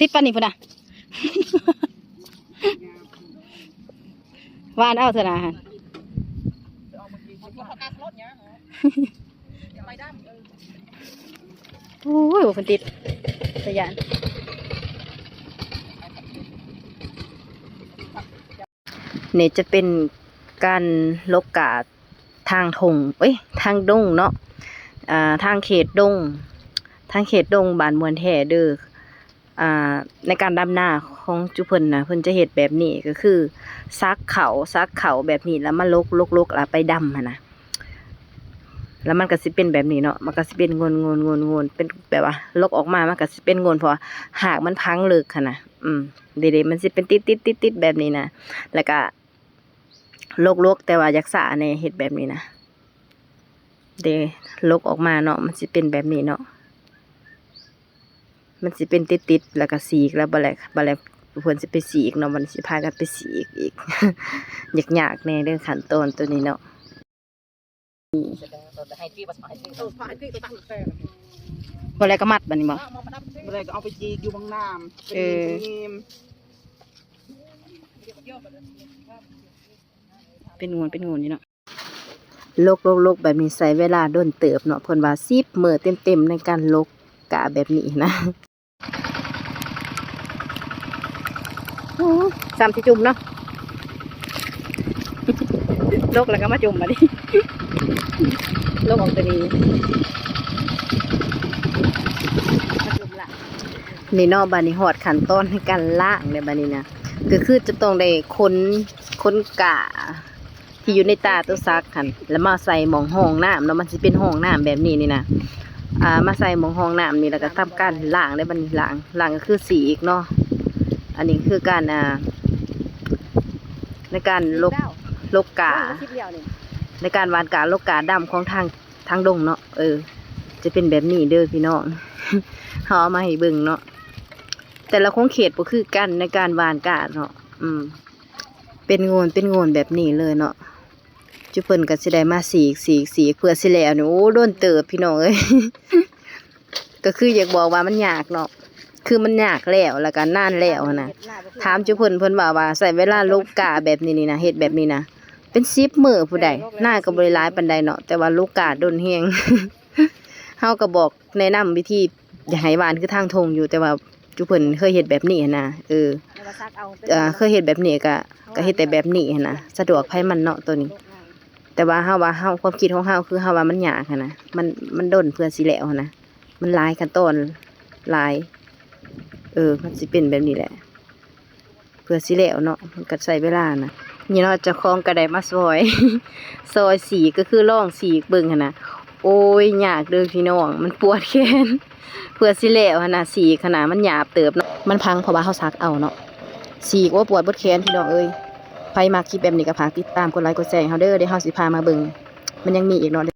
ຕິດປານນີ້ພຸ້ນນະ ຫວ່ານເອົາເທື່ອນະຫັ້ນ. ໂອ້ຍ ບໍ່ເພິ່ນຕິດ ຕາຢ້ານ. ນີ້ຈະເປັນການຫຼົກກ້າທາງທົ່ງ ເອີຍ ທາງດົງເນາະ ອ່າ ທາງເຂດດົງ ທາງເຂດດົງບ້ານມ່ວນແທ້ເດີ. ອ່າ ໃນການດຳນາຂອງຈຸເພິ່ນນະ ເພິ່ນຈະເຮັດແບບນີ້ ກໍຄືສັກເຂົ້າ ສັກເຂົ້າແບບນີ້ ແລ້ວມາຫຼົກ ຫຼົກ ຫຼົກ ແລ້ວໄປດຳຫັ້ນນະ. ແລ້ວມັນກໍຊິເປັນແບບນີ້ເນາະ ມັນກໍຊິເປັນໂງ່ນໆໆໆ ເປັນແບບວ່າຫຼົກອອກມາ ມັນກໍຊິເປັນໂງ່ນ ເພາະວ່າຮາກມັນຝັງເລິກຫັ້ນນະ. ອືມ ເດໆ ມັນຊິເປັນຕິດໆໆໆ ແບບນີ້ນະ ແລ້ວກໍຫຼົກໆ ແຕ່ວ່າຢາກຊ້າແດ່ ເຮັດແບບນີ້ນະ ເດ ຫຼົກອອກມາເນາະ ມັນຊິເປັນແບບນີ້ເນາະ ມັນຊິເປັນຕິດໆ ແລ້ວກໍສີກ ແລ້ວບັດແລ້ວ ບັດແລ້ວເພິ່ນຊິໄປສີກເນາະ ບັດນີ້ຊິພາກັນໄປສີກອີກ ຍາກໆແດ່ເດີຂັ້ນຕອນໂຕນີ້ເນາະ. ບໍ່ແລ້ວກໍມັດບັດນີ້ບໍ່? ບໍ່ແລ້ວກໍເອົາໄປຈີກຢູ່ບັງນ້ຳ ເອີ ເປັນໂງ່ນ ເປັນໂງ່ນຢູ່ເນາະ. ຫຼົກໆໆ ແບບນີ້ໃຊ້ເວລາດົນເຕີບເນາະ ເພິ່ນວ່າສິບມື້ເຕັມໆ ໃນການຫຼົກກ້າແບບນີ້ນະ. ໂອ້ ຊ້ຳຊິຈຸ່ມເນາະ ຫຼົກແລ້ວກໍມາຈຸ່ມບັດນີ້ ຫຼົກອອກຕົວນີ້ ມາຈຸ່ມລະ. ນີ້ເນາະ ບັດນີ້ຮອດຂັ້ນຕອນໃນການລ້າງແລ້ວບັດນີ້ນະ ກໍຄືຈະຕ້ອງໄດ້ຂົນ ຂົນກ້າ ທີ່ຢູ່ໃນຕາໂຕສັກຫັ້ນ ແລ້ວມາໃສ່ໝ່ອງຮ່ອງນ້ຳເນາະ ມັນຊິເປັນຮ່ອງນ້ຳແບບນີ້ນີ້ນະ ອ່າ ມາໃສ່ໝ່ອງຮ່ອງນ້ຳນີ້ ແລ້ວກໍທຳການລ້າງເດ້ ບັດນີ້ລ້າງ ລ້າງກໍຄືສີກເນາະ. ອັນນີ້ຄືການ ອ່າ ໃນການຫຼົກ ຫຼົກກ້າ ໃນການຫວ່ານກ້າ ຫຼົກກ້າດຳຂອງທາງ ທາງດົງເນາະ ເອີ ຈະເປັນແບບນີ້ເດີພີ່ນ້ອງ ເຮົາເອົາມາໃຫ້ເບິ່ງເນາະ ແຕ່ລະຂົງເຂດບໍ່ຄືກັນໃນການຫວ່ານກ້າເນາະ ອືມ ເປັນໂງ່ນ ເປັນໂງ່ນແບບນີ້ເລີຍເນາະ. ຈຸເພິ່ນກໍຊິໄດ້ມາສີກ ສີກ ສີກ ເພື່ອຊິແລ້ວນີ້ ໂອ້ ດົນເຕີບພີ່ນ້ອງເອີຍ ກໍຄືຢາກບອກວ່າມັນຍາກເນາະ ຄືມັນຍາກແລ້ວ ແລ້ວກໍນານແລ້ວຫັ້ນນະ. ຖາມຈຸເພິ່ນ ເພິ່ນເວົ້າວ່າໃຊ້ເວລາຫຼົກກ້າແບບນີ້ນີ້ນະ ເຮັດແບບນີ້ນະ ເປັນສິບມື້ພຸ້ນໃດ໋ ນາກໍບໍ່ໄດ້ຫຼາຍປານໃດເນາະ ແຕ່ວ່າຫຼົກກ້າດົນແຮງ ເຮົາກໍບອກແນະນຳວິທີ ຢາກໃຫ້ຫວ່ານຄືທາງທົ່ງຢູ່ ແຕ່ວ່າຈຸເພິ່ນເຄີຍເຮັດແບບນີ້ຫັ້ນນະ ເອີ ເອີ ເຄີຍເຮັດແບບນີ້ກໍ ກໍເຮັດແຕ່ແບບນີ້ຫັ້ນນະ ສະດວກໃຜມັນເນາະໂຕນີ້. ແຕ່ວ່າເຮົາວ່າ ເຮົາ ຄວາມຄິດຂອງເຮົາຄືເຮົາວ່າມັນຍາກຫັ້ນນະ ມັນ ມັນດົນເພື່ອຊິແລ້ວຫັ້ນນະ ມັນຫຼາຍຂັ້ນຕອນຫຼາຍ ເອີ ມັນຊິເປັນແບບນີ້ແຫຼະ ເພື່ອຊິແລ້ວເນາະ ມັນກໍໃຊ້ເວລານະ. ນີ້ເນາະ ເຈົ້າຂອງກໍໄດ້ມາຊ່ອຍ ຊ່ອຍສີກ ກໍຄືລອງສີກເບິ່ງຫັ້ນນະ. ໂອ້ຍ ຍາກເດີພີ່ນ້ອງ ມັນປວດແຂນ ເພື່ອຊິແລ້ວຫັ້ນນະ ສີກຫັ້ນນະ ມັນຫຍາບເຕີບເນາະ ມັນພັງ ເພາະວ່າເຮົາສັກເອົາເນາະ ສີກ ໂອ້ ປວດເບິດແຂນພີ່ນ້ອງເອີຍ. ໃຜມັກຄລິບແບບນີ້ກໍຝາກຕິດຕາມ ກົດໄລ ກົດແຊໃຫ້ເຮົາເດີ ດຽວເຮົາຊິພາມາເບິ່ງ ມັນຍັງມີອີກເນາະ.